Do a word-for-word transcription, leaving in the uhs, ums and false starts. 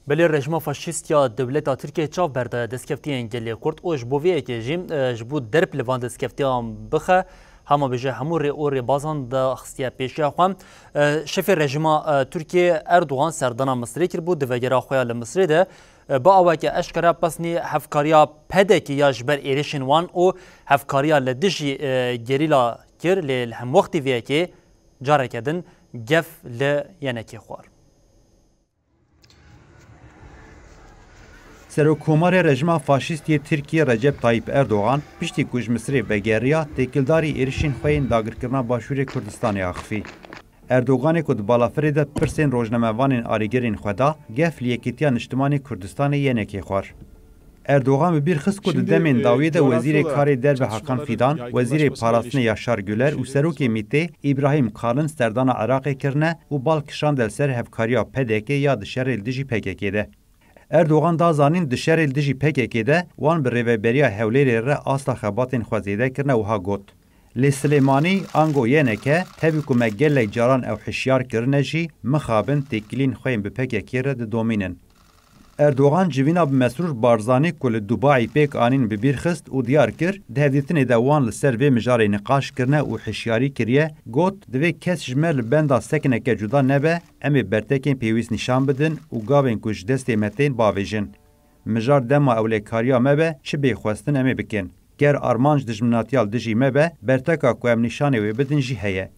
Belê rejîma faşîst ya dewleta Tirkiyê çav berdaye destkeftiyên gelê Kurd û ji bo vê yekê jî, e, ji bo derb li van destkeftiyan bixe, hema bêje hemû rê û rêbazan daxistiye pêşiya xwe. E, şefê rejîma, e, Tirkiyê Erdogan serdana Misirê kiribû, di vegera xwe ya li Misirê de, e, bi aweke eşkere pesnî hevkariya P D K ya ji ber êrişên wan û hevkariya li dijî, e, gerîla kir, lê li hemwextî vê yekê careke din gef li yenekê xwar. Serokkomarê rejîma faşîst yê Tirkiyê Recep Tayyip Erdogan, piştî ku ji Misirê vegeriya, têkildarî êrişên xwe yên dagirkirina Başûrê Kurdistanê axifî. Erdoganê ku di balafirê de pirsên rojnamevanên alîgirên xwe da, gef li Yekîtiya Niştimanê Kurdistanê yenekê xwar. Erdogan bi bîr xist ku di demên dawiyê de Wezîrê Karê Derve Hakan Fidan, Wezîrê Parastinê Yaşar Güler û Serokê MÎT'ê Îbrahîm Kalin serdana Iraqê kirine û bal kişande li ser hevkariya P D K ya di şerê li dijî P K K de. Erdogan da zanîn, di şerê li dijî P K K de wan bi Rêveberiya Hewlêrê re asta xebatên xwe zêde kirine û ha got, Li Silêmanî ango Y N K, tevî ku me gelek caran ew hişyar kirine jî, mixabin têkiliyên xwe yên bi P K K re didomînin. Erdogan civîna bi Mesrûr Barzanî ku li Dubaî pêk anîn bi bîr xist û diyar kir, di hevdîtinê de wan li ser vê mijarê niqaş kirine û hişyarî kiriye, got, Divê kes ji me li benda sekineke cuda nebe, em ê bertekên pêwîst nîşan bidin û gavên ku ji destê me tên bavêjin. Mijar dema ewlekariya me be, çi bê xwestin em ê bikin. Ger armanc dijminatiya li dijî me be, berteka ku em nîşanê wê bidin jî heye.